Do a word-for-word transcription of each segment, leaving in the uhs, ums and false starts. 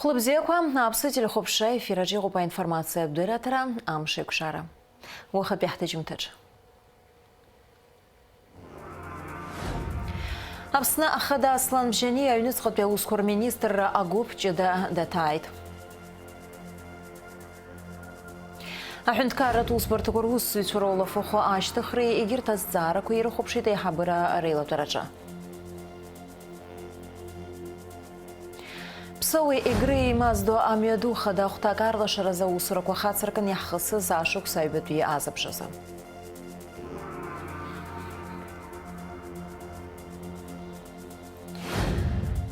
Хәлыбзиақәа, Аԥсуа телехәаԥшра ефираҿ иҟоуп аинформациатә дырраҭара, амш еиқәшара. Уахатәи ҳҭыжьымҭаҿ. Аԥсны Ахада Аслан Бжьаниа аҩныҵҟатәи аусқәа рминистрра агәыԥ ҷыда даҭааит. Аҳәынҭқарратә усбарҭақәа русзуҩцәа роулафахәы ашьҭыхреи егьырҭ азҵаарақәеи ирыхәаԥшит аиҳабыра реилатәараҿы. Ԥсоуи Егры еимаздо амҩаду хада ахәҭак арлашаразы аусурақәа хацыркын иаҳхысыз ашықәс аҩбатәи азыбжазы.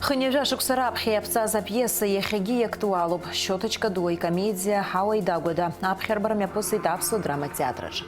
Хынҩажәа шықәса раԥхьа иаԥҵаз апиеса иахьагьы иактуалуп. Шьоҭа Чкадуа икомедиа Ҳауа идагәада аԥхьарбара мҩаԥысит аԥсуа драматә театраҿы.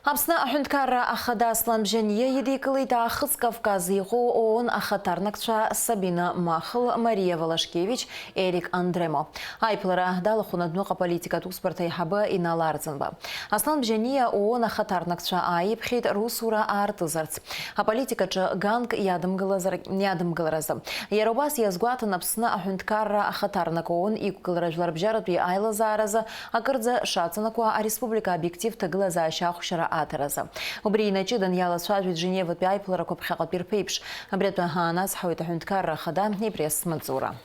Аԥсны аҳәынҭқарра ахада Аслан Бжьаниа идикылеит Аахыҵ Кавказ иҟоу ООН ахаҭарнакцәа Сабина Махл, Мариа Волошкевич, Эрик Андремо. Аиԥылара далахәын адәныҟа политикатә усбарҭа аиҳабы Инал Арӡынба. Аслан Бжьаниа ООН ахаҭарнакцәа ааиԥхьеит русура аартызарц, аполитикаҿы ганк иадымгылазар-, иадымгыларазы. Иара убас иазгәаҭан Аԥсны аҳәынҭқарра ахаҭарнак ООН иқәгылара жәларбжьаратәи аилазааразы акырӡа шаҵанакуа ареспублика обиектив ҭагылазаашьа ахәшьара аҭаразы. Убри инаҷыдан иалацәажәеит Женеватәи аиԥыларақәа ԥхьаҟатәи рԥеиԥш. Абри атәы ҳаанацҳауеит аҳәынҭқарра ахада ипресс-маҵзура.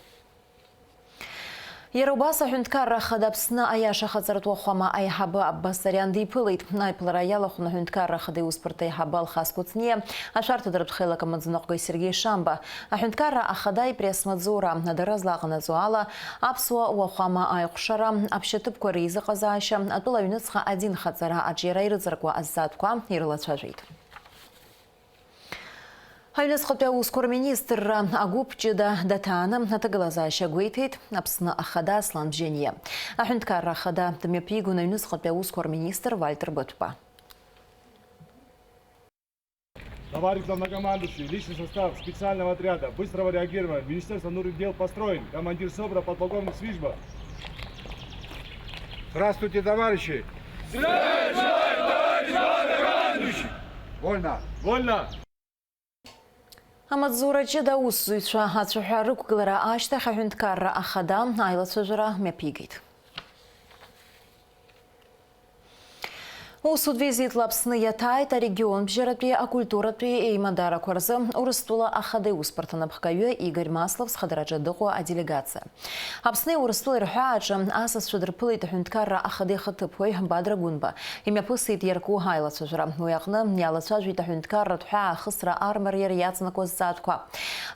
Иара убас аҳәынҭқарра ахада Аԥсны аиаша ахаҵаратә уахәама аиҳабы Аббас Сариан диԥылеит. Аиԥылара иалахәын аҳәынҭқарра ахада иусбарҭа аиҳабы Алхас Кәыҵниа, ашәарҭадаратә хеилак амаӡаныҟәгаҩ Сергеи Шамба. Аҳәынҭқарра ахада ипресс-маҵзура адырра злаҟанаҵо ала, аԥсуа уахәама аиҟәшара, аԥшьаҭыԥқәа реизыҟазаашьа, атәыла аҩныҵҟа адинхаҵара аҿиара ирыҵаркуа азҵаатәқәа ирылацәажәеит. Аҩныҵҟатәи аусқәа рминистрра агәыԥ ҷыда даҭааны аҭагылазаашьа гәеиҭеит Аԥсны ахада Аслан Бжьаниа. Аҳәынҭқарра ахада дмҩаԥигон аҩныҵҟатәи аусқәа рминистр Вальтер Бытәба. Товарищ главнокомандующий, личный состав специального отряда быстрого реагирования Министерства внутренних дел построен. Командир СОБРа, подполковник Свижба. Здравствуйте, товарищи! Здравия желаю, товарищ главнокомандующий! Вольно! Вольно! Амаҵзура ҷыда аусзуҩцәа ацәаҳәа рықәгылара ашьҭахь аҳәынҭқарра ахада аилацәажәара мҩаԥигеит. Усутә визитла Аԥсны иаҭааит арегион бжьаратәи акультуратәи еимадарақәа рзы Урыстәыла ахада иусбарҭа анапхгаҩы Игорь Маслов зхадараҿы дыҟоу аделегациа. Аԥсни Урыстәылеи рҳәааҿы асасцәа дырԥылеит аҳәынҭқарра ахада ихаҭыԥуаҩ Бадра Гәынба. Имҩаԥысит иарку аилацәажәара. Уи аҟны иалацәажәеит аҳәынҭқарратә ҳәаа ахысра армариара иаҵанакуа зҵаатәқәа.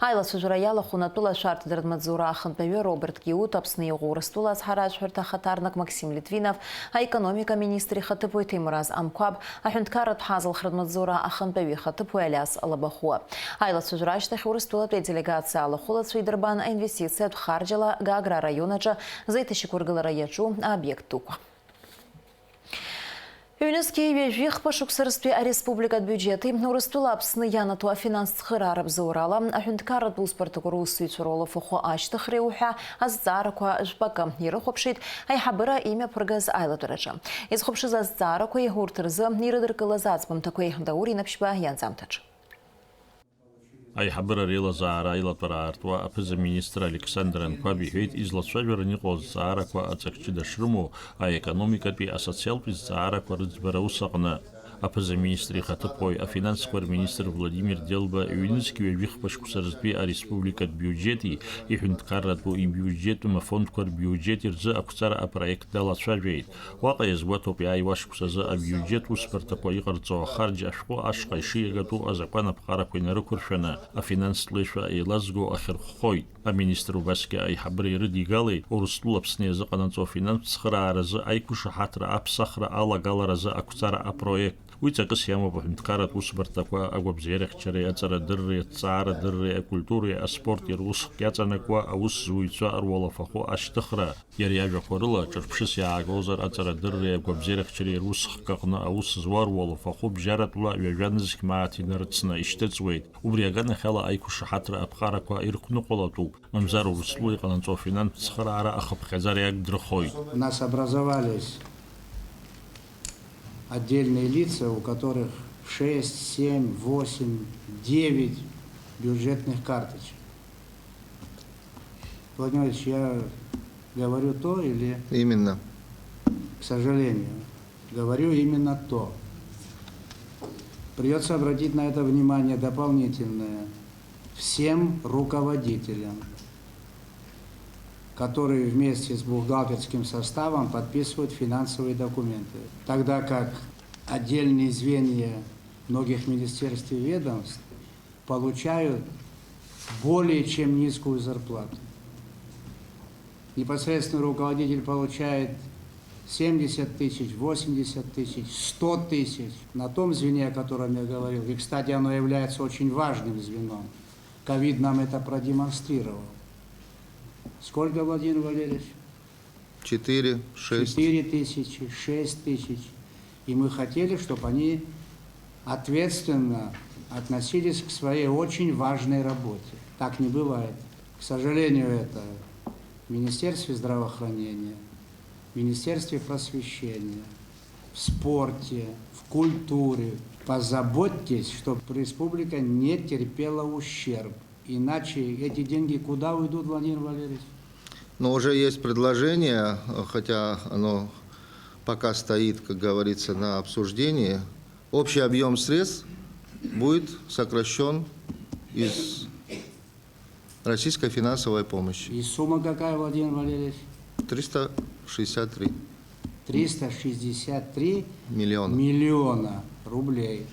Аилацәажәара иалахәын атәыла ашәарҭадаратә маҵзура ахантәаҩы Роберт Киут, Аԥсны иҟоу Урыстәыла ацҳаражәҳәарҭа ахаҭарнак Максим Литвинов, аекономика министр ихаҭыԥуаҩ Ҭемураз Амқәаб, аҳәынҭқарратә ҳазалхратә маҵзура ахантәаҩы ихаҭыԥуаҩ Алиас Лабахәуа. Аилацәажәара ашьҭахь Урыстәылатәи аделегациа алахәылацәа идырбан аинвестициатә харџьала Гагра араион аҿы зеиҭашьақәыргылара иаҿу аобиект дуқәа. Ҩнызқьи ҩажәи хԥа шықәса рзтәи ареспубликатә биуџьети Урыстәыла Аԥсны ианаҭо афинанстә цхыраара бзоурала аҳәынҭқарратә усбарҭақәа русзуҩцәа ролафахәы ашьҭыхреи уҳәа азҵаарақәа жәпакы ирыхәаԥшит аиҳабыра имҩаԥыргаз аилатәараҿы. Изхәаԥшыз азҵаарақәеи урҭ рзы ирыдыркылаз аӡбамҭақәеи Даур Инаԥшьба ианҵамҭаҿы. Аиҳабыра реилазаара аилатәара аартуа аԥыза-министр Александр Анқәаб иҳәеит, излацәажәараны иҟоу азҵаарақәа аҵак ҷыда шрымоу аекономикатәи, асоциалтәи зҵаарақәа рыӡбара ус аҟны. Аԥыза-министр ихаҭыԥуаҩ, афинансқәа рминистр Владимир Делба ҩнызқь ҩажәи хԥа шықәса рзтәи ареспубликатә биуџьети иҳәынҭқарратәу ибиуџьету афондқәа рбиуџьети рзы ақәҵара апроект далацәажәеит. Уаҟа иазгәаҭоуп, иааиуа ашықәсазы абиуџьет усбарҭақәа иҟарҵо ахарџь ашәҟәы ашҟа ишиагатәу азакәан аԥҟарақәа инарықәыршәаны, афинанстә леишәа еилазго ахьырхәхоит. Аминистр убасгьы аиҳабыра ирыдигалеит Урыстәыла Аԥсны иазыҟанаҵо афинанстә цхырааразы аиқәышаҳаҭра аԥсахра алагаларазы ақәҵара апроект. Уи ҵакыс иамоуп аҳәынҭқарратә усбарҭақәа агәабзиарахьчареи аҵарадырреи, аҭҵаарадырреи, акультуреи аспорти русхк иаҵанакуа аусзуҩцәа руалафахәы ашьҭыхра. Иара иажәақәа рыла, ҿырԥшыс иаагозар, аҵарадырреи агәабзиарахьчареи русхк аҟны аус зуа руалафахәы бжьаратәла ҩажәа нызқь мааҭ инарыцны ишьҭыҵуеит. Убри аганахьала аиқәышаҳаҭра аԥҟарақәа ирықәныҟәалатәуп, мамзар Урыстәыла иҟанаҵо афинанстә цхыраара ахыԥхьаӡара иагдырхоит. У нас образовались отдельные лица, у которых Шесть, семь, восемь, девять бюджетных карточек. Владимир Владимирович, я говорю то или... Именно. К сожалению, говорю именно то. Придётся обратить на это внимание дополнительное всем руководителям, которые вместе с бухгалтерским составом подписывают финансовые документы, тогда как отдельные звенья многих министерств и ведомств получают более чем низкую зарплату. Непосредственный руководитель получает семьдесят тысяч, восемьдесят тысяч, сто тысяч на том звене, о котором я говорил. И, кстати, оно является очень важным звеном. Ковид нам это продемонстрировал. Сколько, Владимир Валерьевич? Четыре, шесть. Четыре тысячи, шесть тысяч. И мы хотели, чтобы они ответственно относились к своей очень важной работе. Так не бывает. К сожалению, это в Министерстве здравоохранения, в Министерстве просвещения, в спорте, в культуре. Позаботьтесь, чтобы республика не терпела ущерб. Иначе эти деньги куда уйдут, Владимир Валерьевич? Но уже есть предложение, хотя оно пока стоит, как говорится, на обсуждении. Общий объём средств будет сокращён из российской финансовой помощи. И сумма какая, Владимир Валерьевич? Триста шестьдесят три. Триста шестьдесят три миллиона. Миллиона рублей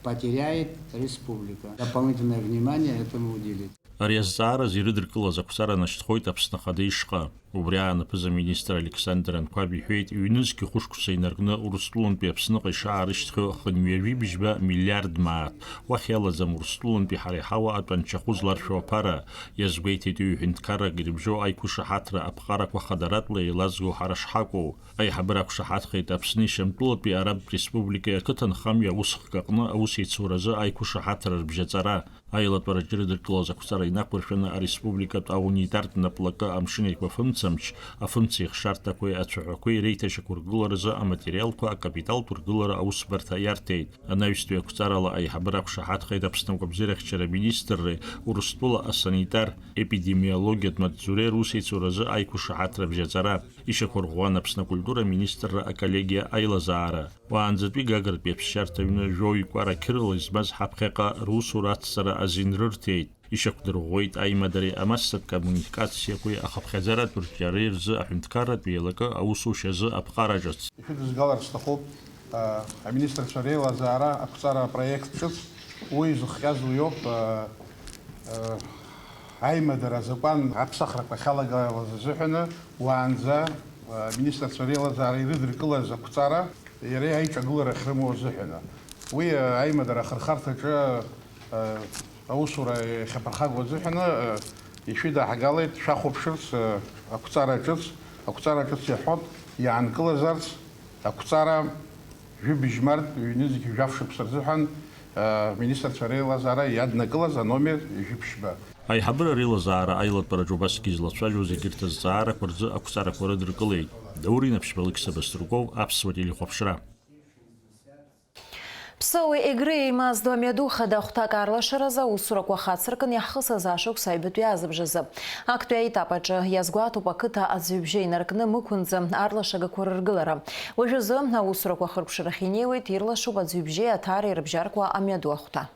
потеряет республика. Дополнительное внимание этому уделить. Ари азҵаараз ирыдыркылаз ақәҵара нахьҭхоит Аԥсны Ахада ишҟа. Убри аан аԥыза-министр Александр Анқәаб иҳәеит, ҩнызқь хәышықәса инаркны Урыстәылантәи Аԥсныҟа ишаарышьҭхьоу хынҩажәи быжьба миллиард мааҭ уахь иалаӡам Урыстәылантәи ҳара иҳауа атәанчахәы зларшәу аԥара. Иазгәеиҭеит уи ҳәынҭқаррак ирыбжьоу аиқәышаҳаҭра аԥҟарақәа хадаратәла еилазго ҳара шҳакәу. Аиҳабыра ақәшаҳаҭхеит Аԥсни Шьамтәылатәи Арабтә Республикеи ақыҭанхамҩа аусхк аҟны аусеицуразы аиқәышаҳаҭра рыбжьаҵара. Аилатәараҿы ирыдыркылаз ақәҵара инақәыршәаны ареспубликатә аунитартә наплакы амшын еиқәа афымцамч, афымцеихшарҭақәеи ацәаҳәақәеи реиҭашьақәыргыларазы аматериалқәа акапиталтә ргылара аусбарҭа иарҭеит. Анаҩстәи ақәҵарала аиҳабыра ақәшаҳаҭхеит Аԥсны агәабзиарахьчара министрреи Урыстәыла асанитар-епидемиологиатә маҵзуреи русеицуразы аиқәышаҳаҭра бжьаҵара. Ишьақәырӷәӷәан Аԥсны акультура министрра аколлегиа аилазаара. Уаанӡатәи Гагратәи аԥсшьарҭа аҩны жәаҩ кәара қьырала измаз ҳаԥхьаҟа русура ацҵара азин рырҭеит. Ишьақәдырӷәӷәеит аимадареи амассатә коммуникациақәеи ахыԥхьаӡаратә рҿиареи рзы аҳәынҭқарратә еилакы аусушьа азы аԥҟара ҿыц. Ишәыдызгалар сҭахуп, а, аминистрцәа реилазаара ақәҵара апроект ҿыц, уи изыхҟьаз уиоуп, а, а, аимадара азакәан аԥсахрақәа ахьалагалаз азыҳәаны, уаанӡа, а, аминистрцәа реилазаара ирыдыркылаз ақәҵара, иара аиҿагылара ахьрымоу азыҳәаны. Уи, а, аимадара ахырхарҭаҿы, а, аусура иахьаԥырхагоу азыҳәаны, а, ишәыдаҳгалеит, шәахәаԥшырц, а, ақәҵара ҿыц, ақәҵара ҿыц иаҳәоит, иаанкылазарц, ақәҵара жәибжь март ҩнызқь жәаф шықәса рзыҳәан, а, аминистрцәа реилазаара иаднакылаз аномер жәиԥшьба. Аиҳабыра реилазаара аилатәараҿы убасгьы излацәажәоз егьырҭ азҵаарақәа рзы ақәҵарақәа рыдыркылеит. Даур Инаԥшьба, Алықьса Баструков, Аԥсуа телехәаԥшра. Ԥсоуи Егри еимаздо амҩаду хада ахәҭак аарлашаразы аусурақәа хацыркын иаҳхысыз ашықәс аҩбатәи азыбжазы. Актәи аетап аҿы иазгәаҭоуп ақыҭа аӡҩыбжьы инаркны Мықәынӡа аарлашагақәа рыргылара. Уажәазы аусурақәа ахыркәшарахь инеиуеит, ирлашуп аӡҩыбжьи Аҭареи рыбжьаркуа амҩаду ахәҭа.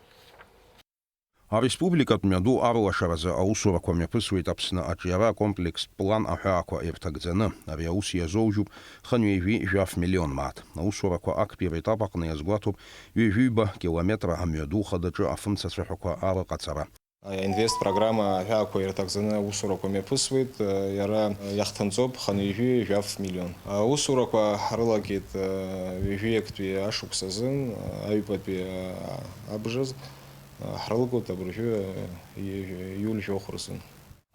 Ареспубликатә мҩаду арлашаразы аусурақәа мҩаԥысуеит Аԥсны аҿиара акомплекстә план аҳәаақәа ирҭагӡаны. Ари аус иазоужьуп хынҩажәи жәаф миллион мааҭ. Аусурақәа актәи ретап аҟны иазгәаҭоуп ҩажәиба километра амҩаду хадаҿы афымцацәаҳәақәа арыҟаҵара. Аинвест программа аҳәаақәа ирҭагӡаны аусурақәа мҩаԥысуеит, иара иахҭынҵоуп хынҩажәи жәаф миллион. Аусурақәа ҳрылагеит ҩажәи актәи ашықәс азын, аҩбатәи абжаз. Ҳрылгоит абыржәы ииуль жәохә рзын.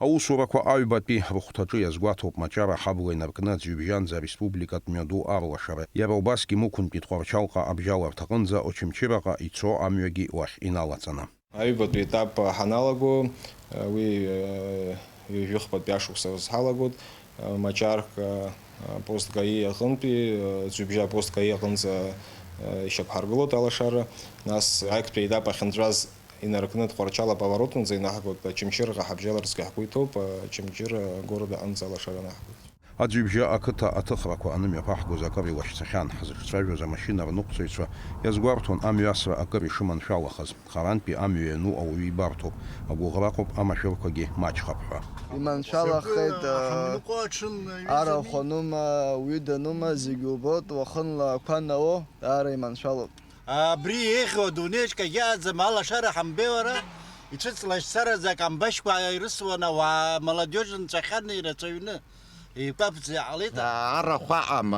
Аусурақәа аҩбатәи рыхәҭаҿы иазгәаҭоуп, Мачара аҳабла инаркны аӡҩыбжьанӡа ареспубликатә мҩаду арлашара, иара убасгьы Мықәынтәи Тҟәарчалҟа абжьаларҭаҟынӡа Очамчыраҟа ицо амҩагьы уахь иналаҵаны. Аҩбатәи етап ҳаналаго, уи ҩажәи хԥатәи ашықәс азы ҳалагоит. Мачарк, а, пост ГАИ аҟынтәи, а, Ӡҩыбжьа пост ГАИ аҟынӡа, Ишьақәҳаргылоит алашара, нас актәи аетап ахьынҵәаз инаркны Тҟәарчал аповоротынӡа инаҳгоит, Очамчыраҟа ҳабжьаларц ҳгәы иҭоуп, Очамчыра агород аҟынӡа алашара анаҳгоит. Аӡҩыбжьа ақыҭа аҭыхрақәа анымҩаԥаҳгоз акыр илашьцахьан, ҳзыҿцәажәоз амашьына рныҟәцаҩцәа иазгәарҭон амҩасра акыр ишыманшәалахаз. Харантәи амҩа иану ауаҩы ибарҭоуп, агәыӷра ыҟоуп амашәырқәагьы маҷхап ҳәа. Иманшәалахеит, Зегьы, э, ҳамныҟәа аҽын аҩызами? Арахә анума, ауаҩы данума, зегьы убоит, уахынла ақәа нао, даара иманшәалоуп. Абри еиӷьу адунеиаҿ кагьааӡам, алашара ҳамбеи уара, ицәыҵлашьцараӡа акамбашьқәа ирысуан ауаа, молодежь нҵәахьан ирацәаҩны. Еиқәаԥӡа иҟалеит. Арахә аҟам,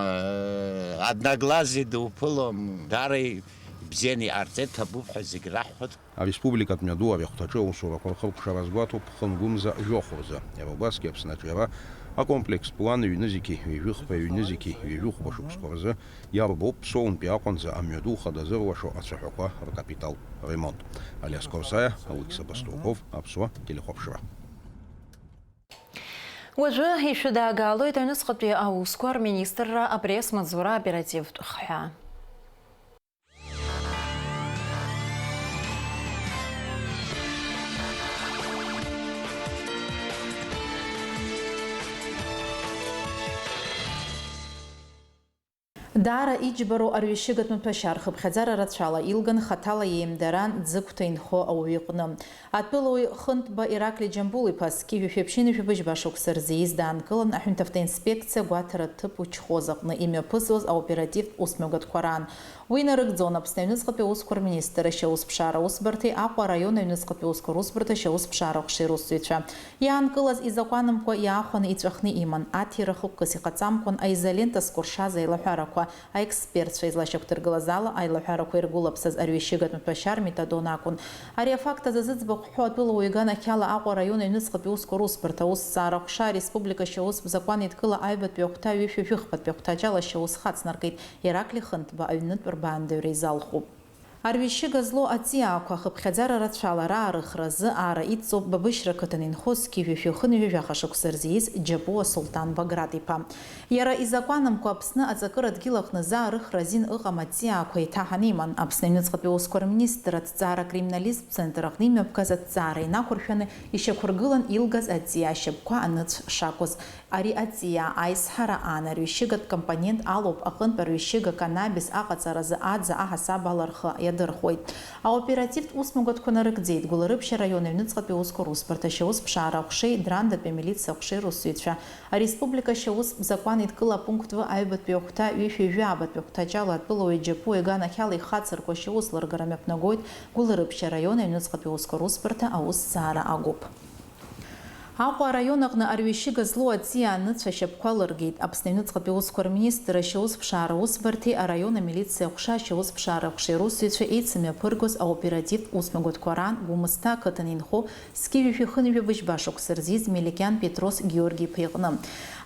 одноглазие дуԥылом, даара ибзианы иҟарҵеит, ҭабуп ҳәа зегь раҳҳәоит. Ареспубликатә мҩаду ари ахәҭаҿы аусурақәа рхыркәшара азгәаҭоуп хынгәымза жәохә рзы. Иара убасгьы Аԥсны аҿиара акомплекстә план ҩнызқьи ҩажәихԥа, ҩнызқьи ҩажәихәба шықәсқәа рзы иарбоуп Соунтәи аҟынӡа амҩаду хада зырлашо ацәаҳәақәа ркапиталтә ремонт. Алиас Корсаиа, Алықьса Баструков, Аԥсуа телехәаԥшра. Уажәы ишәыдаагалоит аҩныҵҟатәи аусқәа рминистрра апресс-маҵзура оперативтә хҳәаа. Даара иџьбароу арҩашьыгатә маҭәашьар хыԥхьаӡара рацәала илган хаҭала иеимдаран Ӡыгәҭа инхо ауаҩы иҟны. Атәылауаҩ Хынтба Ираклий Џьамбул-иԥа зқьи жәшәи ԥшьынҩажәи быжьба шықәса рзы ииз даанкылан, аҳәынҭавтоинспекциа агәаҭаратә ҭыԥ Учхоз аҟны имҩаԥысуаз аоперативтә усмҩаԥгатәқәа раан. Уи нарыгӡон Аԥсны аҩныҵҟатәи аусқәа рминистрра ашьаусԥшаара усбарҭеи Аҟәа араион аҩныҵҟатәи аусқәа русбарҭа ашьаусԥшаара аҟәшеи русзуҩцәа. Иаанкылаз изакәанымкәа иаахәаны иҵәахны иман, аҭира хықәкыс иҟаҵамкәан аизолента зкәыршаз аилаҳәарақәа, аекспертцәа излашьақәдыргылаз ала, аилаҳәарақәа иргәылаԥсаз арҩашьыгатә маҭәашьар метадон акәын. Ари афакт азы зыӡбахә ҳәоу атәылауаҩ иганахьала Аҟәа араион аҩныҵҟатәи аусқәа русбарҭа аусҭҵаара аҟәша ареспублика ашьаустә закәан еидкыла аҩбатәи ахәҭа ҩышәи жәыхԥатәи ахәҭаҷ ала ашьаус хацнаркит, Ираклий Хынтба аҩнытә рбаандаҩра изалхуп. Арҩашьыга злоу аҵиаақәа хыԥхьаӡара рацәала раарыхра азы аара идҵоуп Бабышьра ақыҭан инхо зқьи жәшәи хынҩажәи жәаха шықәса рзы ииз Џьапуа Сулҭан Баграт-иԥа. Иара изакәанымкәа Аԥсны аҵакыра дгьыл аҟны заарыхра азин ыҟам аҵиаақәа еиҭаҳаны иман. Аԥсны аҩныҵҟатәи аусқәа рминистр аҭҵаара акриминалисттә центр аҟны имҩаԥгаз аҭҵаара инақәыршәаны ишьақәыргылан илгаз аҵиаа шьапқәа аныцә шакәыз. Ари аҵиаа аизҳара аан арҩашьыгатә компонент алоуп, аҟынтә арҩашьыга канабис аҟаҵаразы аӡа аҳасаб ала рхы иадырхәоит. Аоперативтә усмҩаԥгатәқәа нарыгӡеит Гәылрыԥшь араион аҩныҵҟатәи аусқәа русбарҭа ашьаусԥшаара аҟәшеи Драндатәи амилициа аҟәшеи русзуҩцәа. Ареспублика ашьаусп закәан еидкыла апункт В аҩбатәи ахәҭа ҩышәи жәабатәи ахәҭаҷ ала атәылауаҩ Џьапуа иганахьала ихацырку ашьаус лыргара мҩаԥнагоит Гәылрыԥшь араион аҩныҵҟатәи аусқәа русбарҭа аусҭҵаара агәыԥ. Аҟәа араион аҟны арҩашьыга злоу аҵиаа аныцә ашьапқәа лыргеит. Аԥсны аҩныҵҟатәи аусқәа рминистр ашьаусԥшаара усбарҭеи араион амилициа аҟәша ашьаусԥшаара аҟәшеи русзуҩцәа еицымҩаԥыргоз аоперативтә усмҩаԥгатәқәа раан Гәымсҭа ақыҭан инхо зқьи жәшәи хынҩажәи быжьба шықәса рзы ииз Меликиан Петрос Георги-иԥа иҟны.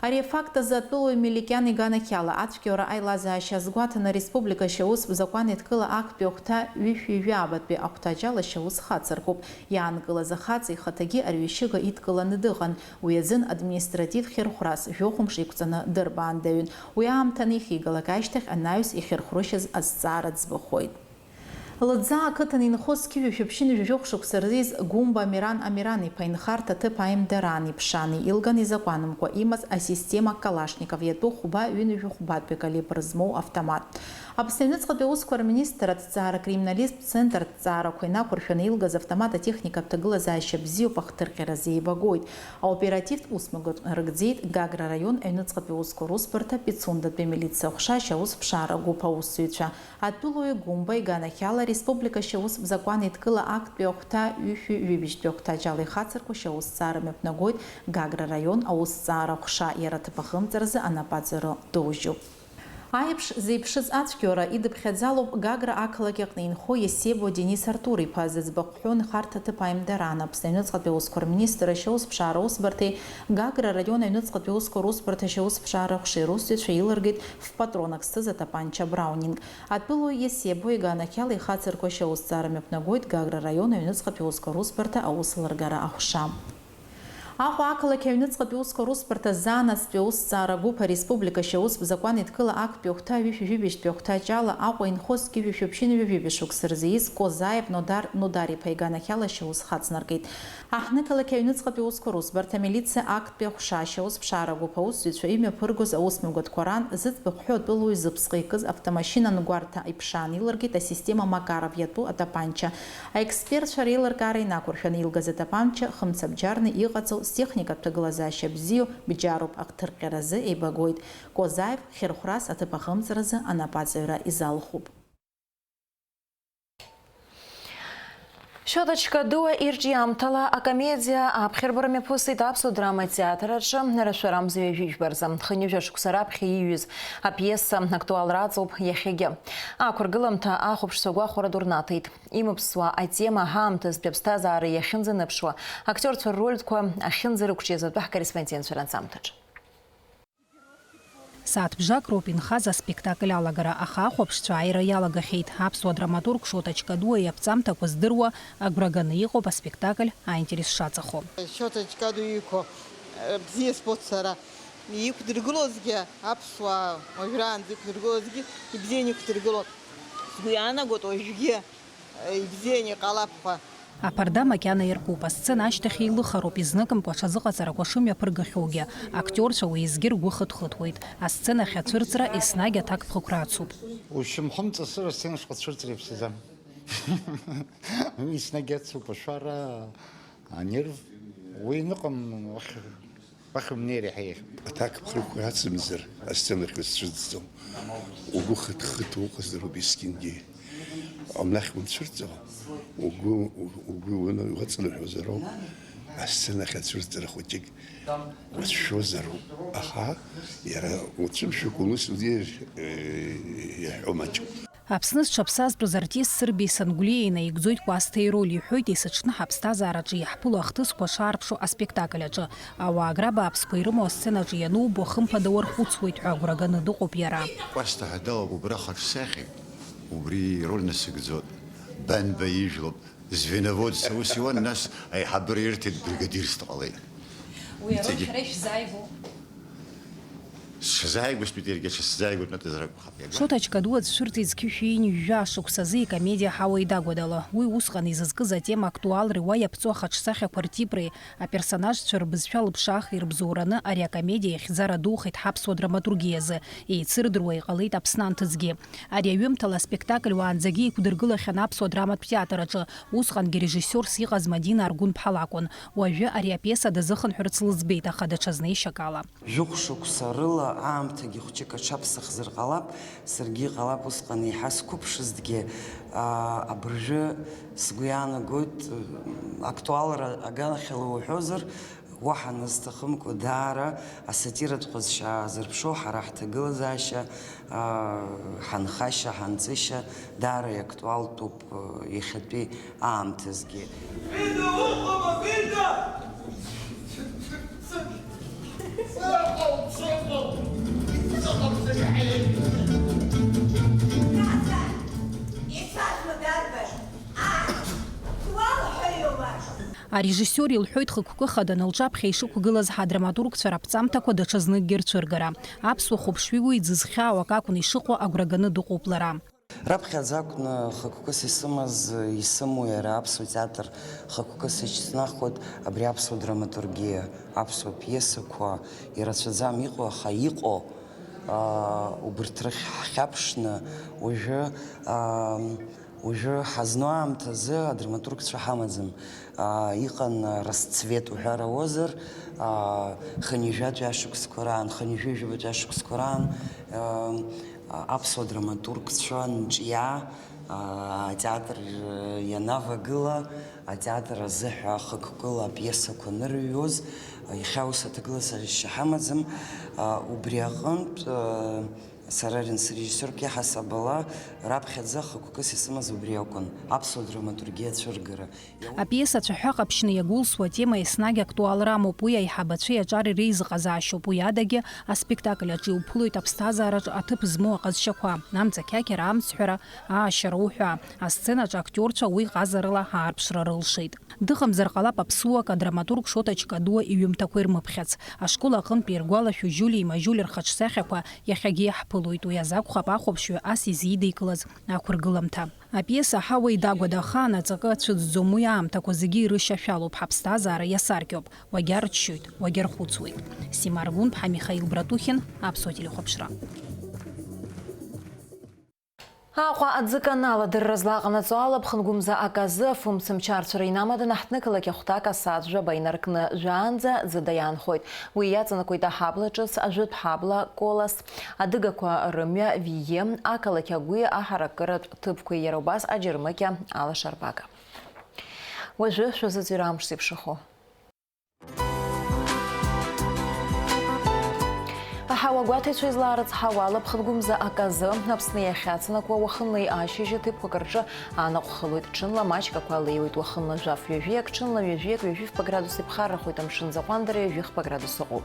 Ари афакт азы атәылауаҩ Меликиан иганахьала ацәгьоура аилазаашьа азгәаҭаны ареспублика ашьаусп закәан еидкыла актәи ахәҭа ҩышәи жәабатәи ахәҭаҷ ала ашьаус хацыркуп. Иаанкылаз ахаҵа ихаҭагьы арҩашьыга идкыланы дыҟан, уи азын административ хьырхәрас жәохә мшы иқәҵаны дырбаандаҩын. Уи аамҭа анихигалак ашьҭахь анаҩс ихьырхәрышьаз азҵаара ӡбахоит. Лыӡаа ақыҭан инхо зқьи жәшәи ԥшьынҩажәи жәохә шықәса рзы ииз Гәымба Амиран Амиран-иԥа инхарҭа аҭыԥ аимдараан иԥшааны илган изакәанымкәа имаз асистема Калашников иатәу хәба ҩынҩажәи хәбатәи акалибр змоу автомат. Аԥсны аҩныҵҟатәи аусқәа рминистр аҭҵаара акриминалисттә центр аҭҵаарақәа инақәыршәаны илгаз автомат атехникатә ҭагылазаашьа бзиоуп, ахҭырҟьаразы еибагоит. Аоперативтә усмҩаԥгатә нарыгӡеит Гагра араион аҩныҵҟатәи аусқәа русбарҭа Пицундатәи амилициа аҟәша ашьаусԥшаара агәыԥ аусзуҩцәа. Атәылауаҩ Гәымба иганахьала ареспублика ашьаусп закәан еидкыла актәи ахәҭа ҩышәи ҩажәи быжьтәи ахәҭаҷ ала ихацырку ашьаусҭҵаара мҩаԥнагоит Гагра араион аусҭҵаара аҟәша, иара аҭыԥ ахымҵаразы анапаҵаҩра доужьуп. Аиԥш зеиԥшыз ацәгьоура идыԥхьаӡалоуп Гагра ақалақь аҟны инхо Есебо Денис Артур-иԥа зыӡбахә ҳәоу нхарҭа аҭыԥ аимдараан Аԥсны аҩныҵҟатәи аусқәа рминистр ашьаусԥшаара усбарҭеи Гагра араион аҩныҵҟатәи аусқәа русбарҭа ашьаусԥшаара аҟәшеи русзуҩцәа илыргеит ф-патронак зҭыз атапанча Браунинг. Атәылауаҩ Есебо иганахьала ихацырку ашьаусҭҵаара мҩаԥнагоит Гагра араион аҩныҵҟатәи аусқәа русбарҭа аус лыргара аҟәша. Аҟәа ақалақь аҩныҵҟатәи аусқәа русбарҭа заанаҵтәи аусҭҵаара гәыԥ ареспублика ашьаустә закәан еидкыла актәи ахәҭа ҩышәи жәибжьтәи ахәҭаҷ ала Аҟәа инхо зқьи жәшәи ԥшьынҩажәи жәибжь шықәса рзы ииз Козаев Нодар Нодар-иԥа иганахьала ашьаус хацнаркит. Аҳҭнықалақь аҩныҵҟатәи аусқәа русбарҭа амилициа актәи аҟәша ашьаус ԥшаара гәыԥ аусзуҩцәа имҩаԥыргоз аусмҩаԥгатәқәа раан зыӡбахә ҳәоу атәылауаҩ зыԥсҟы икыз автомашьына ангәарҭа иԥшаан илыргеит асистема Макаров иатәу атапанча. Аекспертцәа реилыркаара инақәыршәаны илгаз атапанча хымцабџьарны иҟаҵоу, зтехникатә ҭагылазаашьа бзиоу бџьаруп, ахҭырҟьаразы еибагоит. Козаев хьырхәрас аҭыԥ ахымҵразы анапаҵаҩра изалхуп. Шьоҭа Чкадуа ирҿиамҭала акомедиа аԥхьарбара мҩаԥысит Аԥсуа драма театр аҿы рашәара мза ҩажәи жәба рзы. Хынҩажәа шықәса раԥхьа ииҩыз апиеса актуалра аҵоуп иахьагьы. Ақәыргыламҭа ахәаԥшцәа гәахәара ду рнаҭеит. Имыԥсуа атема ҳаамҭазтәи аԥсҭазаара иахьынӡаныԥшуа, актиорцәа ррольқәа ахьынӡарықәҿиаз атәы ҳкорреспондентцәа ранҵамҭаҿ. Сааҭ бжак роуп инхаз аспектакль алагара, аха ахәаԥшцәа ааира иалагахьеит. Аԥсуа драматург Шоҭа Чкадуа иаԥҵамҭақәа здыруа, агәра ганы иҟоуп аспектакль аинтерес шаҵахо. Шоҭа Чкадуа ииқәо, э, бзиа збоит сара. Иқәдыргылозгьы аԥсуаа, уажәраанӡа иқәдыргылозгьы ибзианы иқәдыргылон. Сгәы иаанагоит уажәгьы ибзианы иҟалап ҳәа. Аԥарда макьана иаркуп, асцена ашьҭахь еилыхароуп, изныкымкәа аҽазыҟаҵарақәа шымҩаԥыргахьоугьы, актиорцәа уеизгьы ргәы хыҭхыҭуеит. Асценахь ацәырҵра еснагь аҭакԥхықәра ацуп. Ушьамхы мҵысыр асценахьҟа ацәырҵра иаԥсаӡам. Уи еснагь ацуп, ашәара, анерв, уи аныҟам, уахь Уахь умнеир иаҳа еиӷьуп. Аҭакԥхықәра ацымзар, асценахь узцәырҵӡом. Угәы хыҭхыҭуа уҟазароуп есқьынгьы. Амнахь унцәырҵуа, угәы, угәы уны-, уаҵныҳәозароуп, асценахь ацәырҵра хәыҷык уацәшәозароуп. Аха иара уцәымшәакәа ус уӡеир, э, иаҳәо маҷуп. Аԥсны зҽаԥсазтәыз артист Сырбеи Сангәлиа инаигӡоит Кәасҭа ироль, иҳәоит, есыҽны ҳаԥсҭазаараҿы иаҳԥыло ахҭысқәа шаарԥшу аспектакль аҿы. Ауаагра бааԥсқәа ирымоу асценаҿы ианубо, хымԥада уархәыцуеит ҳәа агәра ганы дыҟоуп иара. Кәасҭа ҳәа далоуп убра хаҿсахьа, убри ироль насыгӡоит. Банба ижәлоуп. Звеноводс аус иуан, нас аиҳабыра ирҭеит, бригадирс дҟалеит. Уи ароль Иҵегьы. Шәара ишәзааигәоу? Сшазааигәаз, Питергьы сшазааигәатәны дазракәхап. Шоҭа Чкадуа дцәырҵит зқьышәи ҩажәа шықәсазы икомедиа Ҳауеи Дагәа дала. Уи усҟан изызкыз атема актуалреи уа иаԥҵоу ахаҿсахьақәа ртипреи, аперсонажцәа рбызшәа лыԥшаахи рыбзоураны ари акомедиа ихьӡара духеит ҳаԥсуа драматургиазы, еицырдыруа иҟалеит Аԥсны анҭыҵгьы. Ари аҩымҭала аспектакль уаанӡагьы иқәдыргылахьан Аԥсуа драматә театр аҿы, усҟангьы режиссиорс иҟаз Мадина Аргәынԥҳа лакәын. Уажәы ари апиеса дазыхынҳәырц лыӡбеит, аха даҽазнеишьак ала. Жәохә шықәса рыла аамҭагьы хәҷык аҽаԥсахзар ҟалап, саргьы иҟалап усҟан еиҳа сқәыԥшызҭгьы, аа, абыржәы сгәы иаанагоит, актуалра аганахьала уҳәозар, уаҳа назҭахымкәа даара асатиратә ҟазшьа аазырԥшу ҳара ҳҭагылазаашьа, аа, ҳанхашьа, ҳанҵышьа даара иактуалтәуп, иахьатәи аамҭазгьы. Фрида, уҟоума, Фрида? Сыҟоуп, сыҟоуп, сыҟоуп, сыҟоуп. Ицазма дарбан? Ааи, уалҳәаҩума? Арежиссиор илҳәоит хықәкы хаданы лҿаԥхьа ишықәгылаз ҳадраматургцәа раԥҵамҭақәа даҽазныкгьы рцәыргара. Аԥсуа хәаԥшҩы уи дзызхьаау акы акәны ишыҟоу агәра ганы дыҟоуп лара. Раԥхьаӡа акәны хықәкыс исымаз, исымоу иара аԥсуа театр хықәкыс ишьҭнахуеит абри аԥсуа драматургиа, аԥсуа пиесақәа ирацәаӡам иҟоу, аха иҟоу, аа, убырҭ рахь ҳхьаԥшны уажәы, аа, уажәы ҳазну аамҭазы адраматургцәа ҳамаӡам. Аа, иҟан, расцвет уҳәар ауазар, аа, хынҩажәатәи ашықәсқәа раан, хынҩажәи жәабатәи ашықәсқәа раан, аа, аԥсуа драматургцәа нҿиа, аа, атеатр ианавагыла, атеатр азыҳәа хықәкыла апиесақәа анырыҩуаз, иахьа ус аҭагылазаашьа ҳамаӡам, аа, убри аҟынтә, аа, Сара режиссиорк иаҳасабала раԥхьаӡа хықәкыс исымаз убри акәын, аԥсуа драматургиа ацәыргара. Апиеса цәаҳәа ҟаԥшьны иагәылсуа атема еснагь актуалра амоуп, уи аиҳабацәеи аҿари реизыҟазаашьоуп, уи адагьы аспектакль аҿы иуԥылоит аԥсҭазаараҿы аҭыԥ змоу аҟазшьақәа, амца қьақьара, амцҳәара, аашьара уҳәа. Асценаҿы актиорцәа уи ҟазарыла аарԥшра рылшеит. Дыҟамзар ҟалап аԥсуак адраматург Шоҭа Чкадуа иҩымҭақәа ирмыԥхьац. Ашкол аҟынтәи иргәалашәо Жьулиеи Мажьули рхаҿсахьақәа иахьагьы иаҳԥылоит, уи азакәхап ахәаԥшҩы ас изидикылаз ақәыргыламҭа. Апиеса аҳауа идагәада ахаан аҵакы ацәыӡӡом, уи аамҭақәа зегьы ирышьашәалоуп, ҳаԥсҭазаара иасаркьоуп, уагьарччоит, уагьархәыцуеит. Сима Аргәынԥҳа, Михаил Братухин, Аԥсуа телехәаԥшра. Аҟәа аӡы канал адырра злаҟанаҵо ала Ԥхынгәымза аказы афымцамч арцәара инамаданы ҳҭнықалақь ахәҭак асааҭ жәаба инаркны жәаанӡа ӡыда иаанхоит. Уи иаҵанакуеит аҳабла ҿыц, ажәытә ҳабла, Колас, адыгақәа рымҩа, Вииа, ақалақь агәи аҳаракыратә ҭыԥқәеи, иара убас аџьармыкьа алашарбага. Уажәы шәазыӡырҩра амш зеиԥшрахо. Аҳауагәаҭаҩцәа излаарыцҳауа ала Ԥхынгәымза аказы Аԥсны иахьацнакуа уахынлеи ашьыжьи ҭыԥқәак рҿы анаҟә хылоит, ҽынла маҷк ақәа леиуеит, уахынла жәаф ҩажәиак, ҽынла ҩажәиак, ҩажәи фба градус иԥхаррахоит, амшын заҟәандара ҩажәи хба градус ыҟоуп.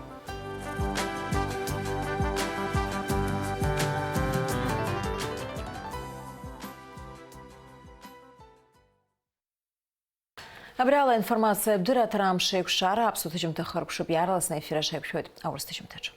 Абри ала аинформациатә дырраҭара амш еиқәшара аԥсуа ҭыжьымҭа хыркәшоуп, иаарласны аефир аҿы ҳаиқәшәоит аурыс ҭыжьымҭаҿы.